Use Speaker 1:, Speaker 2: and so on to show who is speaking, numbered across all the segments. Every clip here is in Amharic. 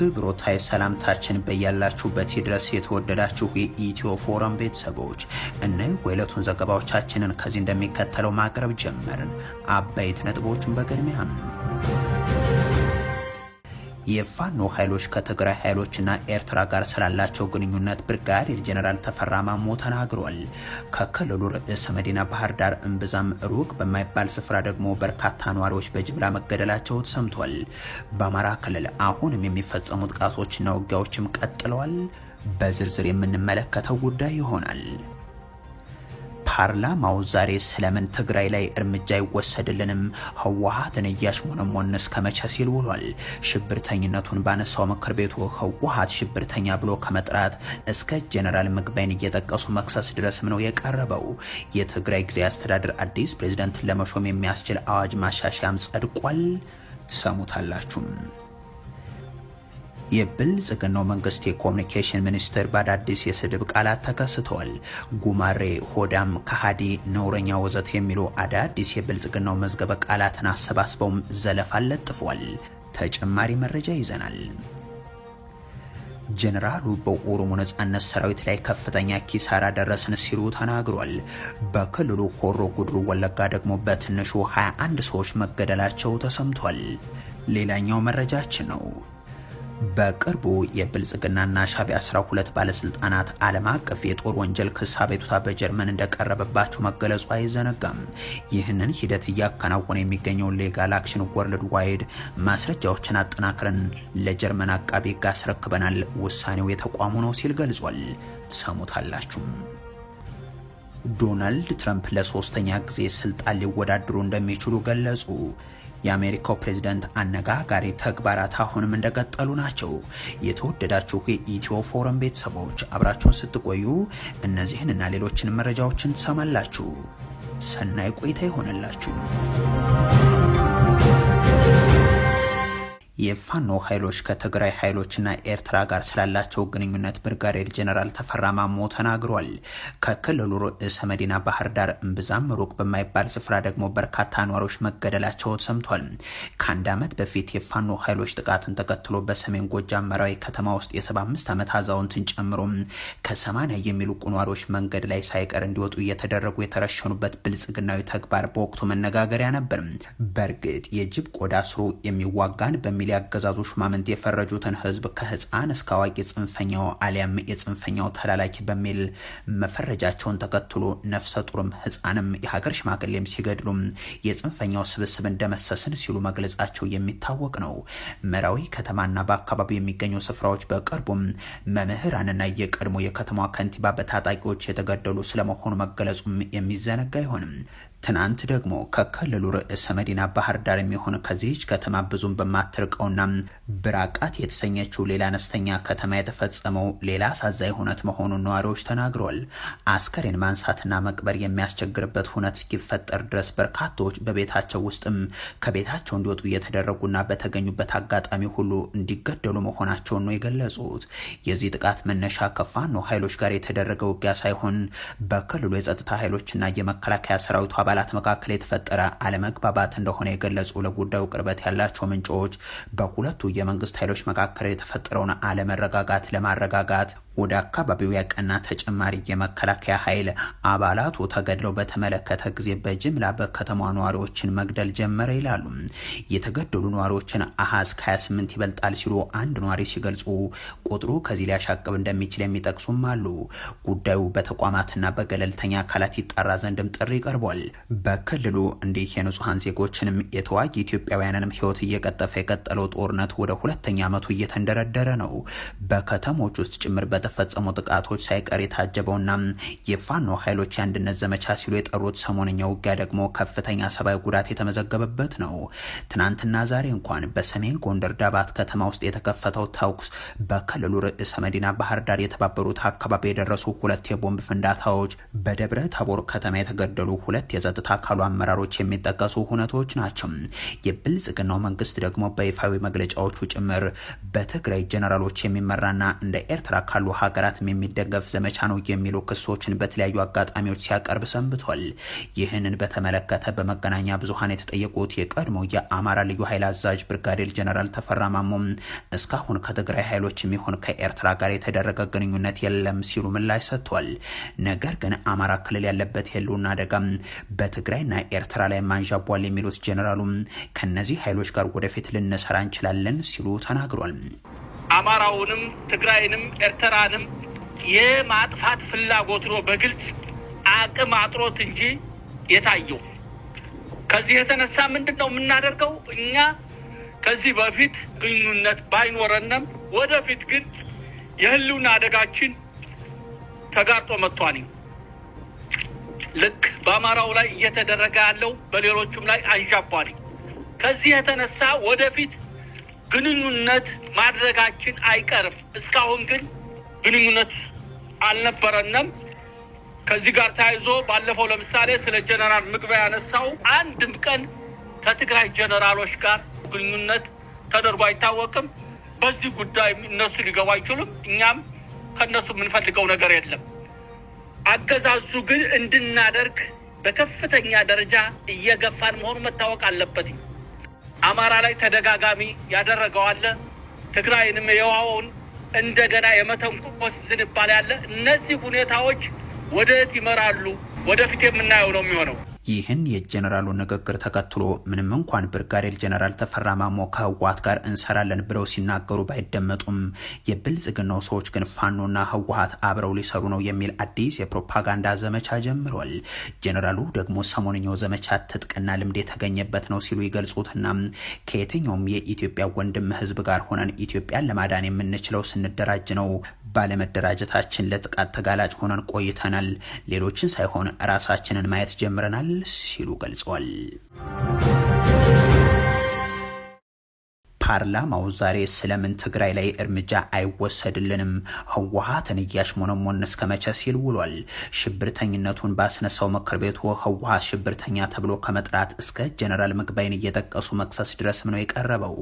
Speaker 1: አክብሮታዊ ሰላምታችን በያላችሁበት ድረስ የተወደዳችሁ የኢትዮ ፎረም ቤተሰቦች፣ እነሆ የዕለቱን ዘገባዎቻችንን ከዚህ እንደሚከተለው ማቅረብ ጀመርን። አበይት ነጥቦችን በቅድሚያም፣ የፋኖ ኃይሎች ከትግራይ ኃይሎችና ኤርትራ ጋር ስላላቸው ግንኙነት ብርጋዴር ጄኔራል ተፈራ ማሞ ተናግሯል። ከክልሉ ርዕሰ መዲና ባህር ዳር እምብዛም ሩቅ በማይባል ስፍራ ደግሞ በርካታ ነዋሪዎች በጅምላ መገደላቸው ተሰምቷል። በአማራ ክልል አሁንም የሚፈጸሙ ጥቃቶችና ውጊያዎችም ቀጥለዋል። በዝርዝር የምንመለከተው ጉዳይ ይሆናል። ፓርላማው ዛሬ ስለምን ትግራይ ላይ እርምጃ አይወሰድልንም፣ ህወሓትን እያሽሞነሞን እስከ መቼ ሲል ውሏል። ሽብርተኝነቱን ባነሳው ምክር ቤቱ ህወሓት ሽብርተኛ ብሎ ከመጥራት እስከ ጀነራል ምግበይን እየጠቀሱ መክሰስ ድረስም ነው የቀረበው። የትግራይ ጊዜያዊ አስተዳደር አዲስ ፕሬዝደንትን ለመሾም የሚያስችል አዋጅ ማሻሻያም ጸድቋል። ትሰሙታላችሁም። የብልጽግናው መንግስት የኮሚኒኬሽን ሚኒስትር በአዳዲስ የስድብ ቃላት ተከስተዋል። ጉማሬ፣ ሆዳም፣ ከሃዲ፣ ነውረኛ ወዘት የሚሉ አዳዲስ የብልጽግናው መዝገበ ቃላትን አሰባስበውም ዘለፋ ለጥፏል። ተጨማሪ መረጃ ይዘናል። ጀነራሉ በኦሮሞ ነጻነት ሰራዊት ላይ ከፍተኛ ኪሳራ ደረስን ሲሉ ተናግሯል። በክልሉ ሆሮ ጉድሩ ወለጋ ደግሞ በትንሹ 21 ሰዎች መገደላቸው ተሰምቷል። ሌላኛው መረጃችን ነው። በቅርቡ የብልጽግናና ሻዕቢያ 12 ባለስልጣናት ዓለም አቀፍ የጦር ወንጀል ክስ አቤቱታ በጀርመን እንደቀረበባቸው መገለጹ አይዘነጋም። ይህንን ሂደት እያከናወነ የሚገኘው Legal Action Worldwide ማስረጃዎችን አጠናክረን ለጀርመን አቃቢ ሕግ አስረክበናል፣ ውሳኔው የተቋሙ ነው ሲል ገልጿል። ሰሙታላችሁም። ዶናልድ ትራምፕ ለሶስተኛ ጊዜ ስልጣን ሊወዳደሩ እንደሚችሉ ገለጹ። የአሜሪካው ፕሬዝደንት አነጋጋሪ ተግባራት አሁንም እንደቀጠሉ ናቸው። የተወደዳችሁ የኢትዮ ፎረም ቤተሰቦች፣ አብራችሁን ስትቆዩ እነዚህን እና ሌሎችን መረጃዎችን ትሰማላችሁ። ሰናይ ቆይታ ይሆንላችሁ። የፋኖ ኃይሎች ከትግራይ ኃይሎችና ኤርትራ ጋር ስላላቸው ግንኙነት ብርጋዴር ጄኔራል ተፈራ ማሞ ተናግሯል። ከክልሉ ርዕሰ መዲና ባህር ዳር እምብዛም ሩቅ በማይባል ስፍራ ደግሞ በርካታ ነዋሪዎች መገደላቸው ተሰምቷል። ከአንድ ዓመት በፊት የፋኖ ኃይሎች ጥቃትን ተከትሎ በሰሜን ጎጃም መራዊ ከተማ ውስጥ የ75 ዓመት አዛውንትን ጨምሮ ከ80 የሚልቁ ነዋሪዎች መንገድ ላይ ሳይቀር እንዲወጡ እየተደረጉ የተረሸኑበት ብልጽግናዊ ተግባር በወቅቱ መነጋገሪያ ነበር። በእርግጥ የጅብ ቆዳ ስሩ የሚዋጋን በሚል ያገዛዙ ሹማምንት የፈረጁትን ህዝብ ከህፃን እስከ አዋቂ ጽንፈኛው አሊያም የጽንፈኛው ተላላኪ በሚል መፈረጃቸውን ተከትሎ ነፍሰ ጡርም ህፃንም የሀገር ሽማግሌም ሲገድሉም የጽንፈኛው ስብስብ እንደመሰስን ሲሉ መግለጻቸው የሚታወቅ ነው። መራዊ ከተማና በአካባቢው የሚገኙ ስፍራዎች በቅርቡም መምህራንና የቀድሞ የከተማዋ ከንቲባ በታጣቂዎች የተገደሉ ስለመሆኑ መገለጹም የሚዘነጋ አይሆንም። ትናንት ደግሞ ከክልሉ ርዕሰ መዲና ባህር ዳር የሚሆን ከዚህች ከተማ ብዙም በማትርቀውና ብራቃት የተሰኘችው ሌላ አነስተኛ ከተማ የተፈጸመው ሌላ አሳዛኝ ሁነት መሆኑን ነዋሪዎች ተናግረዋል። አስከሬን ማንሳትና መቅበር የሚያስቸግርበት ሁነት እስኪፈጠር ድረስ በርካቶች በቤታቸው ውስጥም ከቤታቸው እንዲወጡ እየተደረጉና በተገኙበት አጋጣሚ ሁሉ እንዲገደሉ መሆናቸውን ነው የገለጹት። የዚህ ጥቃት መነሻ ከፋኖ ኃይሎች ጋር የተደረገ ውጊያ ሳይሆን በክልሉ የጸጥታ ኃይሎችና የመከላከያ ሰራዊቱ አባላት መካከል የተፈጠረ አለመግባባት እንደሆነ የገለጹ ለጉዳዩ ቅርበት ያላቸው ምንጮች በሁለቱ የመንግስት ኃይሎች መካከል የተፈጠረውን አለመረጋጋት ለማረጋጋት ወደ አካባቢው ያቀና ተጨማሪ የመከላከያ ኃይል አባላቱ ተገድለው በተመለከተ ጊዜ በጅምላ በከተማ ነዋሪዎችን መግደል ጀመረ ይላሉ። የተገደሉ ነዋሪዎችን አሃዝ ከ28 ይበልጣል ሲሉ አንድ ነዋሪ ሲገልጹ፣ ቁጥሩ ከዚህ ሊያሻቅብ እንደሚችል የሚጠቅሱም አሉ። ጉዳዩ በተቋማትና በገለልተኛ አካላት ይጣራ ዘንድም ጥሪ ቀርቧል። በክልሉ እንዲህ የንጹሐን ዜጎችንም የተዋጊ ኢትዮጵያውያንንም ህይወት እየቀጠፈ የቀጠለው ጦርነት ወደ ሁለተኛ ዓመቱ እየተንደረደረ ነው። በከተሞች ውስጥ ጭምር በተፈጸሙ ጥቃቶች ሳይቀር የታጀበውና የፋኖ ኃይሎች የአንድነት ዘመቻ ሲሉ የጠሩት ሰሞነኛ ውጊያ ደግሞ ከፍተኛ ሰብአዊ ጉዳት የተመዘገበበት ነው። ትናንትና ዛሬ እንኳን በሰሜን ጎንደር ዳባት ከተማ ውስጥ የተከፈተው ተኩስ፣ በክልሉ ርዕሰ መዲና ባህር ዳር የተባበሩት አካባቢ የደረሱ ሁለት የቦምብ ፍንዳታዎች፣ በደብረ ታቦር ከተማ የተገደሉ ሁለት የጸጥታ አካሉ አመራሮች የሚጠቀሱ ሁነቶች ናቸው። የብልጽግናው መንግስት ደግሞ በይፋዊ መግለጫዎቹ ጭምር በትግራይ ጀነራሎች የሚመራና እንደ ኤርትራ ካሉ ሀገራትም የሚደገፍ ዘመቻ ነው የሚሉ ክሶችን በተለያዩ አጋጣሚዎች ሲያቀርብ ሰንብቷል። ይህንን በተመለከተ በመገናኛ ብዙሃን የተጠየቁት የቀድሞ የአማራ ልዩ ኃይል አዛዥ ብርጋዴር ጀነራል ተፈራ ማሞም እስካሁን ከትግራይ ኃይሎችም ይሁን ከኤርትራ ጋር የተደረገ ግንኙነት የለም ሲሉ ምላሽ ሰጥቷል። ነገር ግን አማራ ክልል ያለበት የህልውና አደጋ በትግራይና ኤርትራ ላይ ማንዣቧል የሚሉት ጀነራሉ ከነዚህ ኃይሎች ጋር ወደፊት ልንሰራ እንችላለን ሲሉ ተናግሯል።
Speaker 2: አማራውንም ትግራይንም ኤርትራንም የማጥፋት ፍላጎት ነው በግልጽ አቅም አጥሮት እንጂ የታየው። ከዚህ የተነሳ ምንድን ነው የምናደርገው? እኛ ከዚህ በፊት ግንኙነት ባይኖረንም ወደፊት ግን የህልውና አደጋችን ተጋርጦ መጥቷል። ልክ በአማራው ላይ እየተደረገ ያለው በሌሎቹም ላይ አንዣቧል። ከዚህ የተነሳ ወደፊት ግንኙነት ማድረጋችን አይቀርም። እስካሁን ግን ግንኙነት አልነበረንም። ከዚህ ጋር ተያይዞ ባለፈው ለምሳሌ ስለ ጀነራል ምግበይ ያነሳው አንድም ቀን ከትግራይ ጀነራሎች ጋር ግንኙነት ተደርጎ አይታወቅም። በዚህ ጉዳይ እነሱ ሊገቡ አይችሉም። እኛም ከእነሱ የምንፈልገው ነገር የለም። አገዛዙ ግን እንድናደርግ በከፍተኛ ደረጃ እየገፋን መሆኑ መታወቅ አለበት። አማራ ላይ ተደጋጋሚ ያደረገው አለ። ትግራይንም የውሃውን እንደገና የመተንኮስ ዝንባሌ ያለ። እነዚህ ሁኔታዎች ወደት ይመራሉ? ወደፊት የምናየው ነው የሚሆነው።
Speaker 1: ይህን የጀነራሉ ንግግር ተከትሎ ምንም እንኳን ብርጋዴር ጀነራል ተፈራ ማሞ ከህወሓት ጋር እንሰራለን ብለው ሲናገሩ ባይደመጡም የብልጽግናው ሰዎች ግን ፋኖና ህወሓት አብረው ሊሰሩ ነው የሚል አዲስ የፕሮፓጋንዳ ዘመቻ ጀምሯል። ጀነራሉ ደግሞ ሰሞንኛው ዘመቻ ትጥቅና ልምድ የተገኘበት ነው ሲሉ ይገልጹትና ከየትኛውም የኢትዮጵያ ወንድም ህዝብ ጋር ሆነን ኢትዮጵያን ለማዳን የምንችለው ስንደራጅ ነው። ባለመደራጀታችን ለጥቃት ተጋላጭ ሆነን ቆይተናል። ሌሎችን ሳይሆን ራሳችንን ማየት ጀምረናል ሲሉ ገልጸዋል። ፓርላማው ዛሬ ስለምን ትግራይ ላይ እርምጃ አይወሰድልንም፣ ህወሓትን እያሽሞነሞን እስከመቼ ሲል ውሏል። ሽብርተኝነቱን ባስነሳው ምክር ቤቱ ህወሓት ሽብርተኛ ተብሎ ከመጥራት እስከ ጀነራል ምግበይን እየጠቀሱ መክሰስ ድረስም ነው የቀረበው።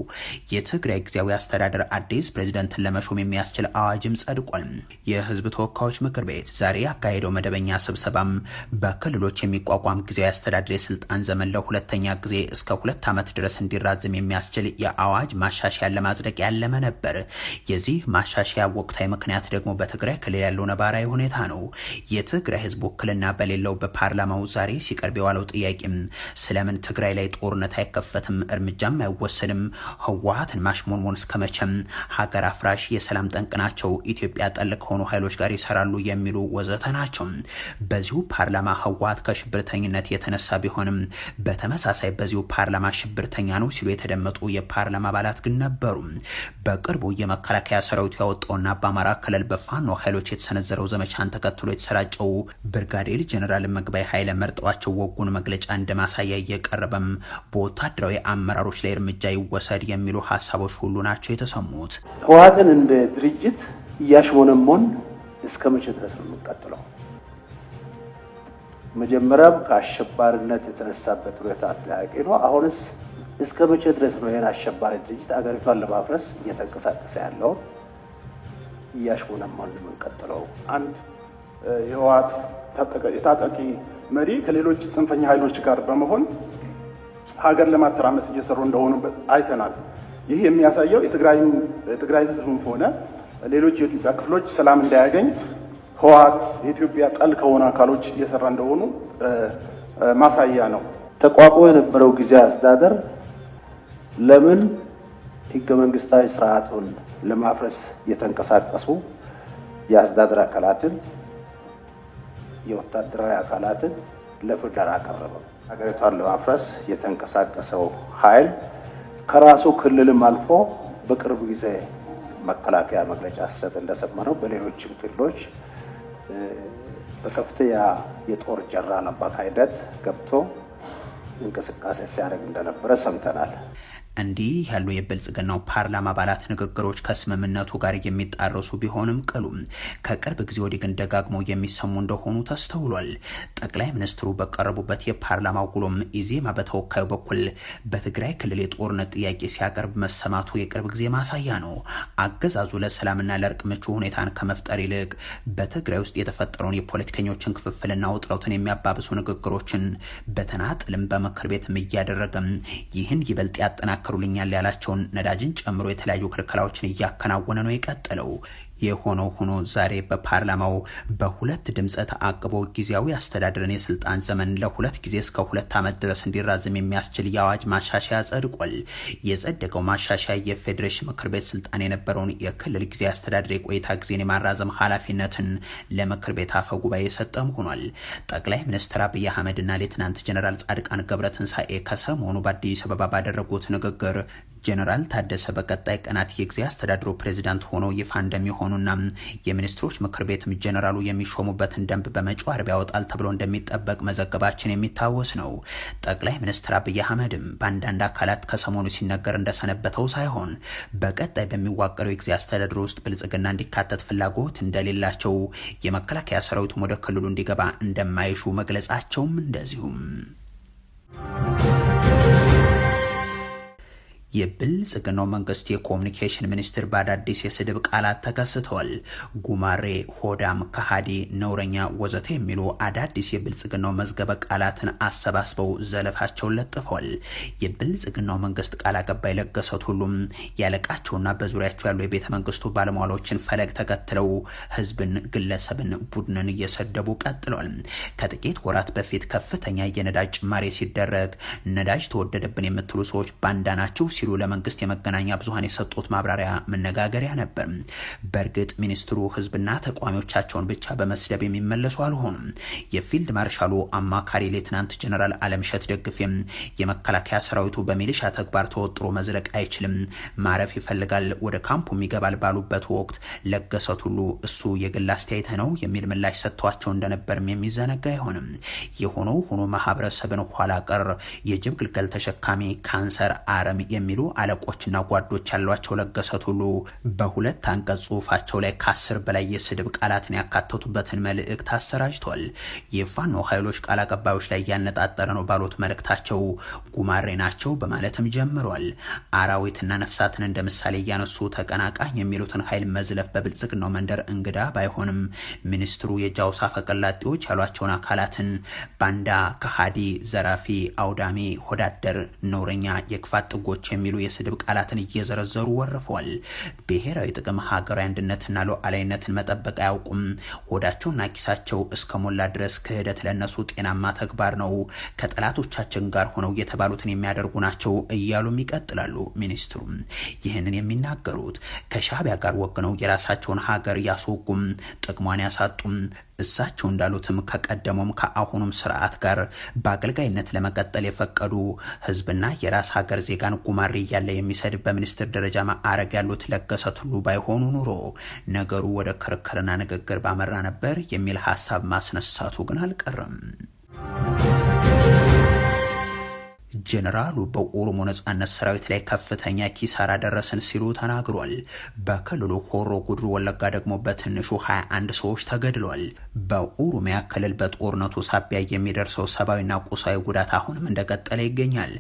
Speaker 1: የትግራይ ጊዜያዊ አስተዳደር አዲስ ፕሬዚደንትን ለመሾም የሚያስችል አዋጅም ጸድቋል። የህዝብ ተወካዮች ምክር ቤት ዛሬ ያካሄደው መደበኛ ስብሰባም በክልሎች የሚቋቋም ጊዜያዊ አስተዳደር የስልጣን ዘመን ለሁለተኛ ጊዜ እስከ 2 ዓመት ድረስ እንዲራዘም የሚያስችል የአዋጅ ማሻሻያን ለማጽደቅ ያለመ ነበር። የዚህ ማሻሻያ ወቅታዊ ምክንያት ደግሞ በትግራይ ክልል ያለው ነባራዊ ሁኔታ ነው። የትግራይ ህዝብ ውክልና በሌለው በፓርላማው ዛሬ ሲቀርብ የዋለው ጥያቄም ስለምን ትግራይ ላይ ጦርነት አይከፈትም፣ እርምጃም አይወሰድም፣ ህወሓትን ማሽሞንሞን እስከመቼም፣ ሀገር አፍራሽ የሰላም ጠንቅ ናቸው፣ ኢትዮጵያ ጠል ከሆኑ ኃይሎች ጋር ይሰራሉ የሚሉ ወዘተ ናቸው። በዚሁ ፓርላማ ህወሓት ከሽብርተኝነት የተነሳ ቢሆንም በተመሳሳይ በዚሁ ፓርላማ ሽብርተኛ ነው ሲሉ የተደመጡ የፓርላማ አባላት ግን ነበሩ። በቅርቡ የመከላከያ ሰራዊቱ ያወጣውና በአማራ ክልል በፋኖ ኃይሎች የተሰነዘረው ዘመቻን ተከትሎ የተሰራጨው ብርጋዴር ጀኔራል ምግበይ ኃይለ መርጠዋቸው ወጉን መግለጫ እንደማሳያ እየቀረበም በወታደራዊ አመራሮች ላይ እርምጃ ይወሰድ የሚሉ ሀሳቦች ሁሉ ናቸው የተሰሙት።
Speaker 3: ህወሓትን እንደ ድርጅት እያሽሞነሞን እስከ መቼ ድረስ ነው የምንቀጥለው? መጀመሪያም ከአሸባሪነት የተነሳበት ሁኔታ አጠያቂ ነው። አሁንስ እስከ መቼ ድረስ ነው ይህን አሸባሪ ድርጅት አገሪቷን ለማፍረስ እየተንቀሳቀሰ ያለውን እያሽሞነሞን የምንቀጥለው?
Speaker 4: አንድ የህወሓት የታጣቂ መሪ ከሌሎች ጽንፈኛ ኃይሎች ጋር በመሆን ሀገር ለማተራመስ እየሰሩ እንደሆኑ አይተናል። ይህ የሚያሳየው የትግራይ ህዝብም ሆነ ሌሎች የኢትዮጵያ ክፍሎች ሰላም እንዳያገኝ ህወሓት የኢትዮጵያ ጠል ከሆኑ አካሎች እየሰራ እንደሆኑ ማሳያ ነው።
Speaker 3: ተቋቁሞ የነበረው ጊዜያዊ አስተዳደር ለምን ህገ መንግስታዊ ስርዓቱን ለማፍረስ የተንቀሳቀሱ የአስተዳደር አካላትን የወታደራዊ አካላትን ለፍርድ አላቀረበም? ሀገሪቷን ለማፍረስ የተንቀሳቀሰው ኃይል ከራሱ ክልልም አልፎ በቅርብ ጊዜ መከላከያ መግለጫ ሲሰጥ እንደሰማነው በሌሎችም ክልሎች በከፍተኛ የጦር ጀነራል አማካይነት ገብቶ እንቅስቃሴ ሲያደርግ እንደነበረ ሰምተናል።
Speaker 1: እንዲህ ያሉ የብልጽግናው ፓርላማ አባላት ንግግሮች ከስምምነቱ ጋር የሚጣረሱ ቢሆንም ቅሉ ከቅርብ ጊዜ ወዲህ ግን ደጋግመው የሚሰሙ እንደሆኑ ተስተውሏል። ጠቅላይ ሚኒስትሩ በቀረቡበት የፓርላማው ውሎም ኢዜማ በተወካዩ በኩል በትግራይ ክልል የጦርነት ጥያቄ ሲያቀርብ መሰማቱ የቅርብ ጊዜ ማሳያ ነው። አገዛዙ ለሰላምና ለእርቅ ምቹ ሁኔታን ከመፍጠር ይልቅ በትግራይ ውስጥ የተፈጠረውን የፖለቲከኞችን ክፍፍልና ውጥረቱን የሚያባብሱ ንግግሮችን በተናጥልም በምክር ቤትም እያደረገም ይህን ይበልጥ ያጠናክሩልኛል ያላቸውን ነዳጅን ጨምሮ የተለያዩ ክልከላዎችን እያከናወነ ነው የቀጠለው። የሆነው ሆኖ ዛሬ በፓርላማው በሁለት ድምፀ ተአቅቦ ጊዜያዊ አስተዳደርን የስልጣን ዘመን ለ2 ጊዜ እስከ 2 ዓመት ድረስ እንዲራዘም የሚያስችል የአዋጅ ማሻሻያ ጸድቋል። የጸደቀው ማሻሻያ የፌዴሬሽን ምክር ቤት ስልጣን የነበረውን የክልል ጊዜያዊ አስተዳደር የቆይታ ጊዜን የማራዘም ኃላፊነትን ለምክር ቤት አፈ ጉባኤ የሰጠም ሆኗል። ጠቅላይ ሚኒስትር አብይ አህመድና ሌትናንት ጀነራል ጻድቃን ገብረትንሳኤ ከሰሞኑ በአዲስ አበባ ባደረጉት ንግግር ጀነራል ታደሰ በቀጣይ ቀናት የጊዜያዊ አስተዳደሩ ፕሬዚዳንት ሆነው ይፋ እንደሚሆኑና የሚኒስትሮች ምክር ቤትም ጀነራሉ የሚሾሙበትን ደንብ በመጪው ዓርብ ያወጣል ተብሎ እንደሚጠበቅ መዘገባችን የሚታወስ ነው። ጠቅላይ ሚኒስትር አብይ አህመድም በአንዳንድ አካላት ከሰሞኑ ሲነገር እንደሰነበተው ሳይሆን በቀጣይ በሚዋቀረው የጊዜያዊ አስተዳደሩ ውስጥ ብልጽግና እንዲካተት ፍላጎት እንደሌላቸው፣ የመከላከያ ሰራዊቱም ወደ ክልሉ እንዲገባ እንደማይሹ መግለጻቸውም እንደዚሁም። የብልጽግናው መንግስት የኮሚኒኬሽን ሚኒስትር በአዳዲስ የስድብ ቃላት ተከስተዋል። ጉማሬ፣ ሆዳም፣ ከሃዲ፣ ነውረኛ ወዘተ የሚሉ አዳዲስ የብልጽግናው መዝገበ ቃላትን አሰባስበው ዘለፋቸውን ለጥፈዋል። የብልጽግናው መንግስት ቃል አቀባይ ለገሰ ቱሉም ያለቃቸውና በዙሪያቸው ያሉ የቤተ መንግስቱ ባለሟሎችን ፈለግ ተከትለው ህዝብን፣ ግለሰብን፣ ቡድንን እየሰደቡ ቀጥለዋል። ከጥቂት ወራት በፊት ከፍተኛ የነዳጅ ጭማሪ ሲደረግ ነዳጅ ተወደደብን የምትሉ ሰዎች ባንዳ ናቸው ሲሉ ለመንግስት የመገናኛ ብዙሃን የሰጡት ማብራሪያ መነጋገሪያ ነበር። በእርግጥ ሚኒስትሩ ህዝብና ተቃዋሚዎቻቸውን ብቻ በመስደብ የሚመለሱ አልሆኑም። የፊልድ ማርሻሉ አማካሪ ሌትናንት ጀነራል አለምሸት ደግፌም የመከላከያ ሰራዊቱ በሚሊሻ ተግባር ተወጥሮ መዝለቅ አይችልም፣ ማረፍ ይፈልጋል፣ ወደ ካምፑም ይገባል ባሉበት ወቅት ለገሰ ቱሉ እሱ የግል አስተያየት ነው የሚል ምላሽ ሰጥቷቸው እንደነበርም የሚዘነጋ አይሆንም። የሆነው ሆኖ ማህበረሰብን ኋላ ቀር፣ የጅብ ግልገል ተሸካሚ፣ ካንሰር፣ አረም የሚሉ አለቆችና ጓዶች ያሏቸው ለገሰ ቱሉ በሁለት አንቀጽ ጽሁፋቸው ላይ ከ10 በላይ የስድብ ቃላትን ያካተቱበትን መልእክት አሰራጭቷል። የፋኖ ኃይሎች ቃል አቀባዮች ላይ ያነጣጠረ ነው ባሉት መልእክታቸው ጉማሬ ናቸው በማለትም ጀምሯል። አራዊትና ነፍሳትን እንደ ምሳሌ እያነሱ ተቀናቃኝ የሚሉትን ኃይል መዝለፍ በብልጽግናው መንደር እንግዳ ባይሆንም ሚኒስትሩ የጃውሳ ፈቀላጤዎች ያሏቸውን አካላትን ባንዳ፣ ከሃዲ፣ ዘራፊ፣ አውዳሚ፣ ሆዳደር፣ ነውረኛ፣ የክፋት ጥጎች የሚሉ የስድብ ቃላትን እየዘረዘሩ ወርፈዋል። ብሔራዊ ጥቅም፣ ሀገራዊ አንድነትና ሉዓላዊነትን መጠበቅ አያውቁም። ሆዳቸውና ኪሳቸው እስከሞላ ድረስ ክህደት ለነሱ ጤናማ ተግባር ነው። ከጠላቶቻችን ጋር ሆነው የተባሉትን የሚያደርጉ ናቸው እያሉም ይቀጥላሉ። ሚኒስትሩ ይህንን የሚናገሩት ከሻዕቢያ ጋር ወግነው የራሳቸውን ሀገር ያስወጉም፣ ጥቅሟን ያሳጡም፣ እሳቸው እንዳሉትም ከቀደሙም ከአሁኑም ስርዓት ጋር በአገልጋይነት ለመቀጠል የፈቀዱ ህዝብና የራስ ሀገር ዜጋን ጉማሬ እያለ የሚሰድብ በሚኒስትር ደረጃ ማዕረግ ያሉት ለገሰ ቱሉ ባይሆኑ ኑሮ ነገሩ ወደ ክርክርና ንግግር ባመራ ነበር የሚል ሀሳብ ማስነሳቱ ግን አልቀረም። ጀነራሉ በኦሮሞ ነጻነት ሰራዊት ላይ ከፍተኛ ኪሳራ ደረስን ሲሉ ተናግሯል። በክልሉ ሆሮ ጉድሩ ወለጋ ደግሞ በትንሹ 21 ሰዎች ተገድለዋል። በኦሮሚያ ክልል በጦርነቱ ሳቢያ የሚደርሰው ሰብአዊና ቁሳዊ ጉዳት አሁንም እንደቀጠለ ይገኛል።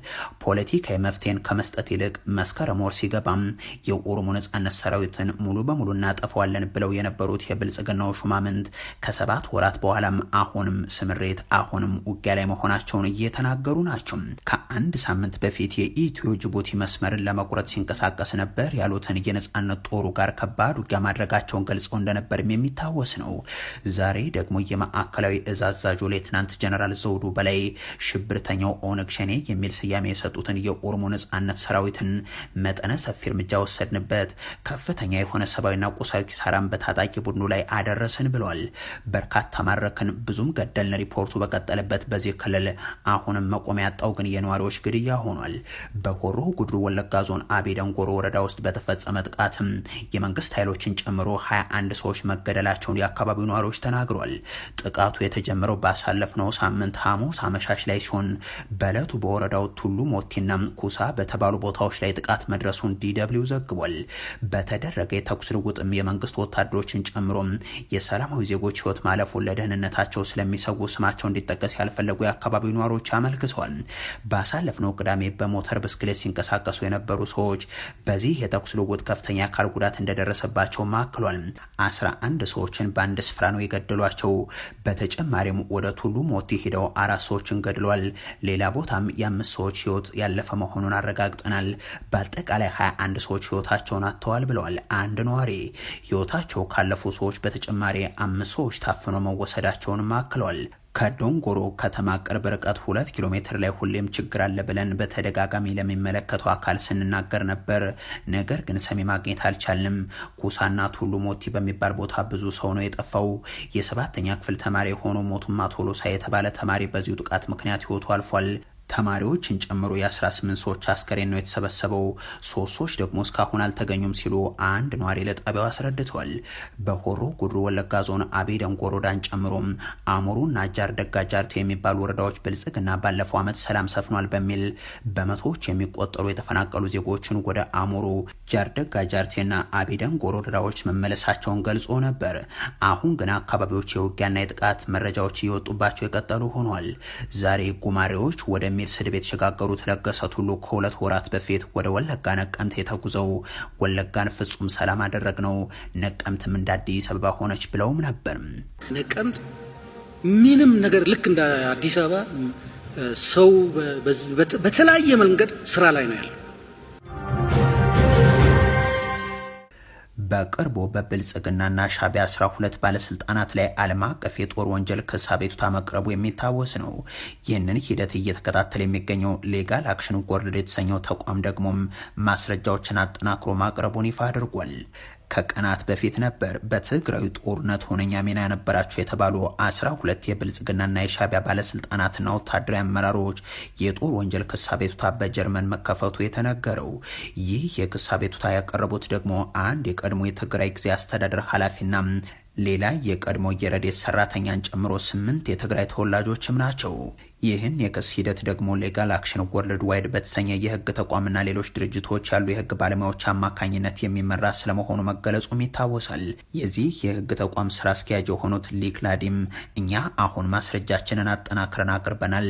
Speaker 1: ፖለቲካዊ መፍትሄን ከመስጠት ይልቅ መስከረም ወር ሲገባም የኦሮሞ ነጻነት ሰራዊትን ሙሉ በሙሉ እናጠፈዋለን ብለው የነበሩት የብልጽግናው ሹማምንት ከ7 ወራት በኋላም አሁንም ስምሬት አሁንም ውጊያ ላይ መሆናቸውን እየተናገሩ ናቸው። ከአንድ ሳምንት በፊት የኢትዮ ጅቡቲ መስመርን ለመቁረጥ ሲንቀሳቀስ ነበር ያሉትን የነጻነት ጦሩ ጋር ከባድ ውጊያ ማድረጋቸውን ገልጸው እንደነበርም የሚታወስ ነው። ዛሬ ደግሞ የማዕከላዊ እዝ አዛዡ ሌትናንት ጀነራል ዘውዱ በላይ ሽብርተኛው ኦነግ ሸኔ የሚል ስያሜ የሰጡትን የኦሮሞ ነጻነት ሰራዊትን መጠነ ሰፊ እርምጃ ወሰድንበት፣ ከፍተኛ የሆነ ሰብአዊና ቁሳዊ ኪሳራን በታጣቂ ቡድኑ ላይ አደረስን ብለዋል። በርካታ ማረክን፣ ብዙም ገደልን። ሪፖርቱ በቀጠለበት በዚህ ክልል አሁንም መቆሚያ ያጣው ግን ነዋሪዎች ግድያ ሆኗል። በሆሮ ጉድሩ ወለጋ ዞን አቤ ደንጎሮ ወረዳ ውስጥ በተፈጸመ ጥቃትም የመንግስት ኃይሎችን ጨምሮ 21 ሰዎች መገደላቸውን የአካባቢው ነዋሪዎች ተናግሯል። ጥቃቱ የተጀመረው ባሳለፍነው ሳምንት ሐሙስ አመሻሽ ላይ ሲሆን በዕለቱ በወረዳው ቱሉ ሞቲና ኩሳ በተባሉ ቦታዎች ላይ ጥቃት መድረሱን ዲደብሊው ዘግቧል። በተደረገ የተኩስ ልውውጥም የመንግስት ወታደሮችን ጨምሮ የሰላማዊ ዜጎች ህይወት ማለፉን ለደህንነታቸው ስለሚሰጉ ስማቸው እንዲጠቀስ ያልፈለጉ የአካባቢው ነዋሪዎች አመልክተዋል። ባሳለፍነው ቅዳሜ በሞተር ብስክሌት ሲንቀሳቀሱ የነበሩ ሰዎች በዚህ የተኩስ ልውውጥ ከፍተኛ አካል ጉዳት እንደደረሰባቸው አክሏል። 11 ሰዎችን በአንድ ስፍራ ነው የገደሏቸው። በተጨማሪም ወደ ቱሉ ሞቲ ሂደው 4 ሰዎችን ገድለዋል። ሌላ ቦታም የ5 ሰዎች ህይወት ያለፈ መሆኑን አረጋግጠናል። በአጠቃላይ 21 ሰዎች ህይወታቸውን አጥተዋል ብለዋል አንድ ነዋሪ። ህይወታቸው ካለፉ ሰዎች በተጨማሪ 5 ሰዎች ታፍኖ መወሰዳቸውንም አክለዋል። ከዶንጎሮ ከተማ ቅርብ ርቀት 2 ኪሎ ሜትር ላይ ሁሌም ችግር አለ ብለን በተደጋጋሚ ለሚመለከተው አካል ስንናገር ነበር። ነገር ግን ሰሚ ማግኘት አልቻልንም። ኩሳና ቱሉ ሞቲ በሚባል ቦታ ብዙ ሰው ነው የጠፋው። የ7ኛ ክፍል ተማሪ የሆነው ሞቱማ ቶሎሳ የተባለ ተማሪ በዚሁ ጥቃት ምክንያት ህይወቱ አልፏል። ተማሪዎችን ጨምሮ የ18 ሰዎች አስከሬን ነው የተሰበሰበው። 3 ሰዎች ደግሞ እስካሁን አልተገኙም ሲሉ አንድ ነዋሪ ለጣቢያው አስረድተዋል። በሆሮ ጉድሩ ወለጋ ዞን አቤ ደንጎሮ ወረዳን ጨምሮ አሙሩና ጃርደጋ ጃርቴ የሚባሉ ወረዳዎች ብልጽግና ባለፈው ዓመት ሰላም ሰፍኗል በሚል በመቶዎች የሚቆጠሩ የተፈናቀሉ ዜጎችን ወደ አሙሩ፣ ጃርደጋ ጃርቴና አቤ ደንጎሮ ወረዳዎች መመለሳቸውን ገልጾ ነበር። አሁን ግን አካባቢዎች የውጊያና የጥቃት መረጃዎች እየወጡባቸው የቀጠሉ ሆኗል። ዛሬ ጉማሬዎች ወደ ሚል ስድብ የተሸጋገሩት ለገሰ ቱሉ ከ2 ወራት በፊት ወደ ወለጋ ነቀምት የተጉዘው ወለጋን ፍጹም ሰላም አደረግነው፣ ነቀምትም እንደ አዲስ አበባ ሆነች ብለውም ነበር።
Speaker 5: ነቀምት ምንም ነገር ልክ እንደ አዲስ አበባ ሰው በተለያየ መንገድ ስራ ላይ ነው ያለው።
Speaker 1: በቅርቡ በብልጽግናና ሻዕቢያ 12 ባለስልጣናት ላይ ዓለም አቀፍ የጦር ወንጀል ክስ አቤቱታ መቅረቡ የሚታወስ ነው። ይህንን ሂደት እየተከታተለ የሚገኘው ሌጋል አክሽን ወርልድ የተሰኘው ተቋም ደግሞም ማስረጃዎችን አጠናክሮ ማቅረቡን ይፋ አድርጓል። ከቀናት በፊት ነበር በትግራዩ ጦርነት ሁነኛ ሚና የነበራቸው የተባሉ 12 የብልጽግናና የሻዕቢያ ባለስልጣናትና ወታደራዊ አመራሮች የጦር ወንጀል ክስ አቤቱታ በጀርመን መከፈቱ የተነገረው። ይህ የክስ አቤቱታ ያቀረቡት ደግሞ አንድ የቀድሞ የትግራይ ጊዜ አስተዳደር ኃላፊና ሌላ የቀድሞ የረድኤት ሰራተኛን ጨምሮ 8 የትግራይ ተወላጆችም ናቸው። ይህን የክስ ሂደት ደግሞ ሌጋል አክሽን ወርልድ ዋይድ በተሰኘ የህግ ተቋምና ሌሎች ድርጅቶች ያሉ የህግ ባለሙያዎች አማካኝነት የሚመራ ስለመሆኑ መገለጹም ይታወሳል። የዚህ የህግ ተቋም ስራ አስኪያጅ የሆኑት ሊክ ላዲም እኛ አሁን ማስረጃችንን አጠናክረን አቅርበናል፣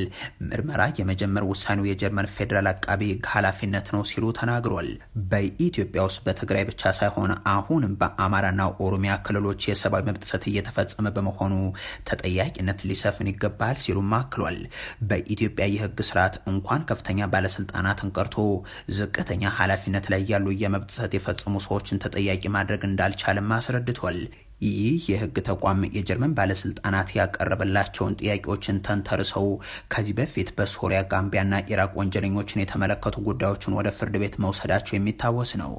Speaker 1: ምርመራ የመጀመር ውሳኔው የጀርመን ፌዴራል አቃቢ ህግ ኃላፊነት ነው ሲሉ ተናግሯል። በኢትዮጵያ ውስጥ በትግራይ ብቻ ሳይሆን አሁንም በአማራና ኦሮሚያ ክልሎች የሰብአዊ መብት ጥሰት እየተፈጸመ በመሆኑ ተጠያቂነት ሊሰፍን ይገባል ሲሉም አክሏል። በኢትዮጵያ የህግ ስርዓት እንኳን ከፍተኛ ባለስልጣናትን ቀርቶ ዝቅተኛ ኃላፊነት ላይ ያሉ የመብት ጥሰት የፈጸሙ ሰዎችን ተጠያቂ ማድረግ እንዳልቻለም አስረድቷል። ይህ የህግ ተቋም የጀርመን ባለስልጣናት ያቀረበላቸውን ጥያቄዎችን ተንተርሰው ከዚህ በፊት በሶሪያ፣ ጋምቢያና ኢራቅ ወንጀለኞችን የተመለከቱ ጉዳዮችን ወደ ፍርድ ቤት መውሰዳቸው የሚታወስ ነው።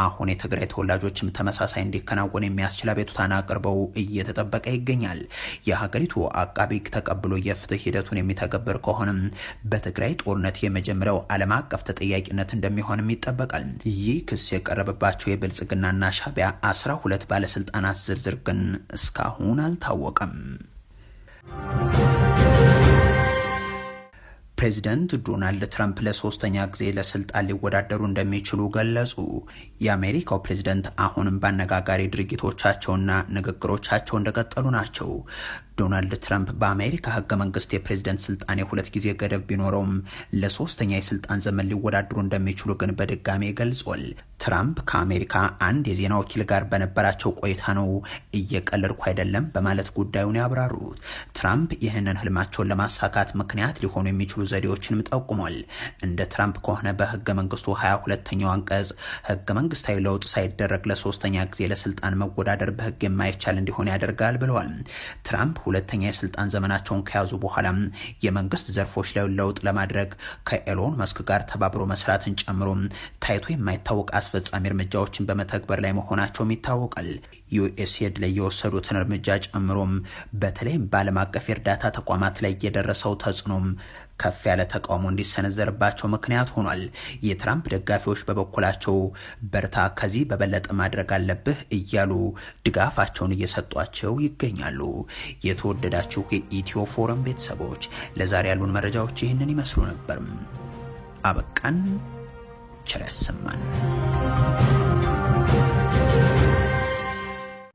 Speaker 1: አሁን የትግራይ ተወላጆችም ተመሳሳይ እንዲከናወን የሚያስችል አቤቱታን አቅርበው እየተጠበቀ ይገኛል። የሀገሪቱ አቃቢ ህግ ተቀብሎ የፍትህ ሂደቱን የሚተገብር ከሆነም በትግራይ ጦርነት የመጀመሪያው ዓለም አቀፍ ተጠያቂነት እንደሚሆንም ይጠበቃል። ይህ ክስ የቀረበባቸው የብልጽግናና ሻዕቢያ 12 ባለስልጣናት ዝርዝር ግን እስካሁን አልታወቀም። ፕሬዚደንት ዶናልድ ትራምፕ ለሶስተኛ ጊዜ ለስልጣን ሊወዳደሩ እንደሚችሉ ገለጹ። የአሜሪካው ፕሬዚደንት አሁንም በአነጋጋሪ ድርጊቶቻቸውና ንግግሮቻቸው እንደቀጠሉ ናቸው። ዶናልድ ትራምፕ በአሜሪካ ህገ መንግስት የፕሬዝደንት ስልጣን የ2 ጊዜ ገደብ ቢኖረውም ለሶስተኛ የስልጣን ዘመን ሊወዳደሩ እንደሚችሉ ግን በድጋሜ ገልጿል። ትራምፕ ከአሜሪካ አንድ የዜና ወኪል ጋር በነበራቸው ቆይታ ነው እየቀለድኩ አይደለም በማለት ጉዳዩን ያብራሩት። ትራምፕ ይህንን ህልማቸውን ለማሳካት ምክንያት ሊሆኑ የሚችሉ ዘዴዎችንም ጠቁሟል። እንደ ትራምፕ ከሆነ በህገ መንግስቱ 22ኛው አንቀጽ ህገ መንግስታዊ ለውጥ ሳይደረግ ለሶስተኛ ጊዜ ለስልጣን መወዳደር በህግ የማይቻል እንዲሆን ያደርጋል ብለዋል። ትራምፕ ሁለተኛ የስልጣን ዘመናቸውን ከያዙ በኋላ የመንግስት ዘርፎች ላይ ለውጥ ለማድረግ ከኤሎን መስክ ጋር ተባብሮ መስራትን ጨምሮ ታይቶ የማይታወቅ አስፈጻሚ እርምጃዎችን በመተግበር ላይ መሆናቸውም ይታወቃል። ዩኤስኤድ ላይ የወሰዱትን እርምጃ ጨምሮም በተለይም በዓለም አቀፍ የእርዳታ ተቋማት ላይ የደረሰው ተጽዕኖም ከፍ ያለ ተቃውሞ እንዲሰነዘርባቸው ምክንያት ሆኗል። የትራምፕ ደጋፊዎች በበኩላቸው በርታ፣ ከዚህ በበለጠ ማድረግ አለብህ እያሉ ድጋፋቸውን እየሰጧቸው ይገኛሉ። የተወደዳችሁ የኢትዮ ፎረም ቤተሰቦች፣ ለዛሬ ያሉን መረጃዎች ይህንን ይመስሉ ነበር። አበቃን። ቸር ያሰማን።